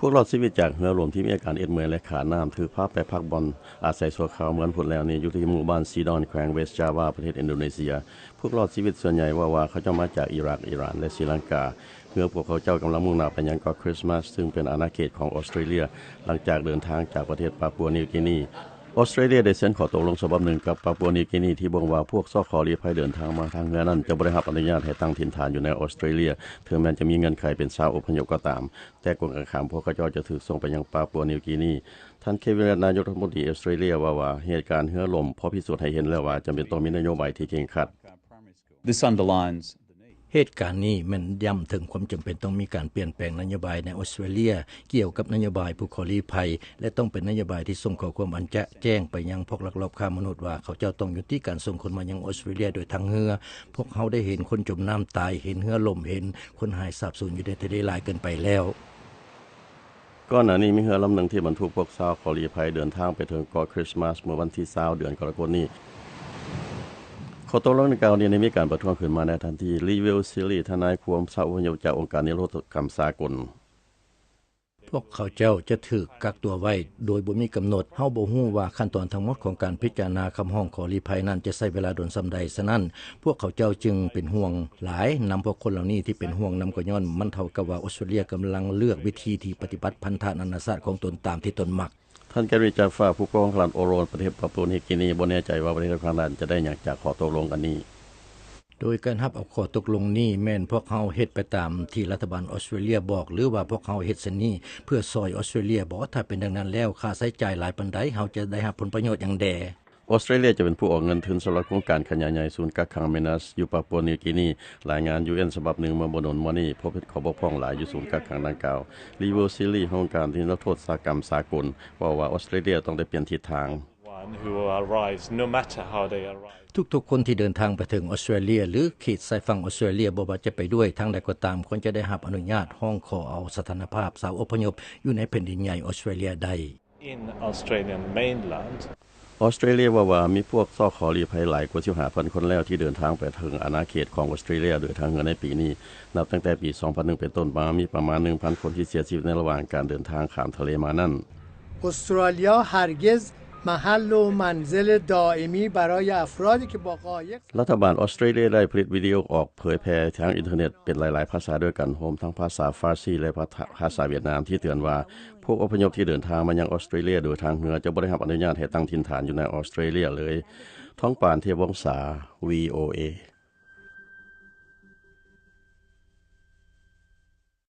ພວກລອດຊີວິດຈາກເຮືອລ່ມທີ່ມີອາການອິດເມື່ອຍ ແລະ ຂາດນ້ຳ ຖືກພາໄປພັກບ່ອນອາໄສຊົ່ວຄາວເໝືອນພຸ້ນແລ້ວນີ້ ຢູ່ທີ່ໝູ່ບ້ານຊີດອນ ແຂວງເວສຈາວາ ປະເທດອິນໂດເນເຊຍ. ພວກລອດຊີວິດສ່ວນໃຫຍ່ເວົ້າວ່າ ເຂົາເຈົ້າມາຈາກອີຣັກ, ອີຣານ ແລະ ສີລັງກາ. ເຮືອພວກເຂົາເຈົ້າກຳລັງມຸ່ງໜ້າໄປຍັງເກາະຄຣິສມາສ ຊຶ່ງເປັນອານາເຂດຂອງອອສເຕຣເລຍ ຫຼັງຈາກເດີນທາງຈາກປະເທດປາປົວນິວກີນີ. ອອສເຕຣເລຍໄດ້ເຊັນຂໍ້ຕົກລົງສະບັບໜຶ່ງກັບປາປົວນິວກີນີ ທີ່ບົ່ງວ່າພວກຊອກຂໍລີ້ໄພເດີນທາງມາທາງເຮືອນັ້ນ ຈະບໍ່ໄດ້ຮັບອະນຸຍາດໃຫ້ຕັ້ງຖິ່ນຖານຢູ່ໃນອອສເຕຣເລຍ ເຖິງແມ່ນຈະມີເງື່ອນໄຂເປັນຊາວອົບພະຍົບກໍຕາມ. ແຕ່ກົງກັນຂ້າມ, ພວກເຂົາເຈົ້າຈະຖືກສົ່ງໄປຍັງປາປົວນິວກີນີ. ທ່ານ ເຄວິນ ແລດ ນາຍົກລັດຖະມົນຕີອອສເຕຣເລຍ ເວົ້າວ່າ ເຫດການເຮືອລ່ມພໍພິສູດໃຫ້ເຫັນແລ້ວວ່າ ຈຳເປັນຕ້ອງມີນະໂຍບາຍທີ່ເຄັ່ງຄັດ. This underlines the need. ເຫດການນີ້ແມ່ນຢ້ຳເຖິງຄວາມຈຳເປັນຕ້ອງມີການປ່ຽນແປງນະໂຍບາຍໃນອອສເຕຣເລຍ ກ່ຽວກັບນະໂຍບາຍຜູ້ຂໍລີ້ໄພ ແລະ ຕ້ອງເປັນນະໂຍບາຍທີ່ສົ່ງຂໍ້ຄວາມອັນຈະແຈ້ງໄປຍັງພວກລັກລອບຄ້າມະນຸດວ່າ ເຂົາເຈົ້າຕ້ອງຢຸດຕິການສົ່ງຄົນມາຍັງອອສເຕຣເລຍໂດຍທາງເຮືອ. ພວກເຮົາໄດ້ເຫັນຄົນຈົມນ້ຳຕາຍ, ເຫັນເຮືອລົ້ມ, ເຫັນຄົນຫາຍສາບສູນຢູ່ໃນທະເລຫຼາຍເກີນໄປແລ້ວ. ກ່ອນໜ້ານີ້ມີເຮືອລຳໜຶ່ງທີ່ບັນທຸກພວກຊາວຂໍລີ້ໄພເດີນທາງໄປເຖິງເກາະຄຣິສມາສເມື່ອວັນທີຊາວ ເດືອນກໍລະກົດນີ້. ຂໍ້ຕົກລົງດັ່ງກ່າວນີ້ໄດ້ມີການປະທ້ວງຂຶ້ນມາໃນທັນທີ. ລີວິວ ຊີລີ ທະນາຍຄວາມຊາວອົບພະຍົບຈາກອົງການນິລະໂທດກຳສາກົນ. ພວກເຂົາເຈົ້າຈະຖືກກັກຕົວໄວ້ໂດຍບໍ່ມີກຳນົດ. ເຮົາບໍ່ຮູ້ວ່າຂັ້ນຕອນທັງໝົດຂອງການພິຈາລະນາຄຳຮ້ອງຂໍລີ້ໄພນັ້ນຈະໃຊ້ເວລາດົນສ່ຳໃດ. ສະນັ້ນ, ພວກເຂົາເຈົ້າຈຶ່ງເປັນຫ່ວງຫຼາຍນຳພວກຄົນເຫຼົ່ານີ້. ທີ່ເປັນຫ່ວງນຳກໍຍ້ອນມັນເທົ່າກັບວ່າອອສເຕຣເລຍກຳລັງເລືອກວິທີທີ່ປະຕິບັດພັນທະນານາຊາດຂອງຕົນຕາມທີ່ຕົນມັກ. ທ່ານ ແກຣີ ຈາຟາ ຜູ້ປົກຄອງລັດໂອໂລນ ປະເທດປາປົວນິວກີນີ ບໍ່ແນ່ໃຈວ່າປະເທດຂອງລັດຈະໄດ້ຫຍັງຈາກຂໍ້ຕົກລົງອັນນີ້. ໂດຍການຮັບເອົາຂໍ້ຕົກລົງນີ້ ແມ່ນພວກເຮົາເຮັດໄປຕາມທີ່ລັດຖະບານອອສເຕຣເລຍບອກ ຫຼືວ່າພວກເຮົາເຮັດເຊັ່ນນີ້ເພື່ອຊ່ອຍອອສເຕຣເລຍບໍ? ຖ້າເປັນດັ່ງນັ້ນແລ້ວ, ຄ່າໃຊ້ຈ່າຍຫຼາຍປານໃດ? ເຮົາຈະໄດ້ຮັບຜົນປະໂຫຍດຫຍັງແດ່? ອອສເຕຣເລຍຈະເປັນຜູ້ອອກເງິນທຶນສຳລັບໂຄງການຂະຫຍາຍໃຫຍ່ສູນກັກຂັງ Manus ຢູ່ປາປົວນິວກີນີ. ລາຍງານ ຢູເອັນ ສະບັບໜຶ່ງເມື່ອບໍ່ດົນມານີ້ ພົບເຫັນຂໍ້ບົກຜ່ອງຫຼາຍຢູ່ສູນກັກຂັງດັ່ງກ່າວ. ລີເວີ ຊີລີ ຫ້ອງການນິລະໂທດສາກຳສາກົນ ເວົ້າວ່າອອສເຕຣເລຍຕ້ອງໄດ້ປ່ຽນທິດທາງ. One who arrives, no matter how they arrive. ທຸກໆຄົນທີ່ເດີນທາງໄປເຖິງອອສເຕຣເລຍ ຫຼື ເຂດຊາຍຝັ່ງອອສເຕຣເລຍ, ບໍ່ວ່າຈະໄປດ້ວຍທາງໃດກໍຕາມ, ຄວນຈະໄດ້ຮັບອະນຸຍາດຮ້ອງຂໍເອົາສະຖານະພາບຊາວອົບພະຍົບຢູ່ໃນແຜ່ນດິນໃຫຍ່ອອສເຕຣເລຍໄດ້. In Australian mainland. ອອສເຕຣເລຍເວົ້າວ່າມີພວກຊອກຂໍລີ້ໄພຫຼາຍກວ່າສິບຫ້າພັນຄົນແລ້ວທີ່ເດີນທາງໄປເຖິງອານາເຂດຂອງອອສເຕຣເລຍໂດຍທາງເຮືອໃນປີນີ້. ນັບຕັ້ງແຕ່ປີສອງພັນໜຶ່ງເປັນຕົ້ນມາ, ມີປະມານໜຶ່ງພັນຄົນທີ່ເສຍຊີວິດໃນລະຫວ່າງການເດີນທາງຂ້າມທະເລມານັ້ນ. استرالیا هرگز محل و منزل دائمی برای افرادی که با قایق. ລັດຖະບານອອສເຕຣເລຍໄດ້ຜະລິດວິດີໂອອອກເຜີຍແຜ່ທາງອິນເຕີເນັດເປັນຫຼາຍໆພາສາດ້ວຍກັນ, ຮວມທັງພາສາຟາຊີ ແລະ ພາ ພາສາຫວຽດນາມ, ທີ່ເຕືອນວ່າ ຜູ້ອົບພະຍົບທີ່ເດີນທາງມາຍັງອອສເຕຣເລຍໂດຍທາງເຮືອຈະບໍ່ໄດ້ຮັບອະນຸຍາດໃຫ້ຕັ້ງຖິ່ນຖານຢູ່ໃນອອສເຕຣເລຍເລີຍ. ທອງປານ ເທບວົງສາ ວີໂອເອ.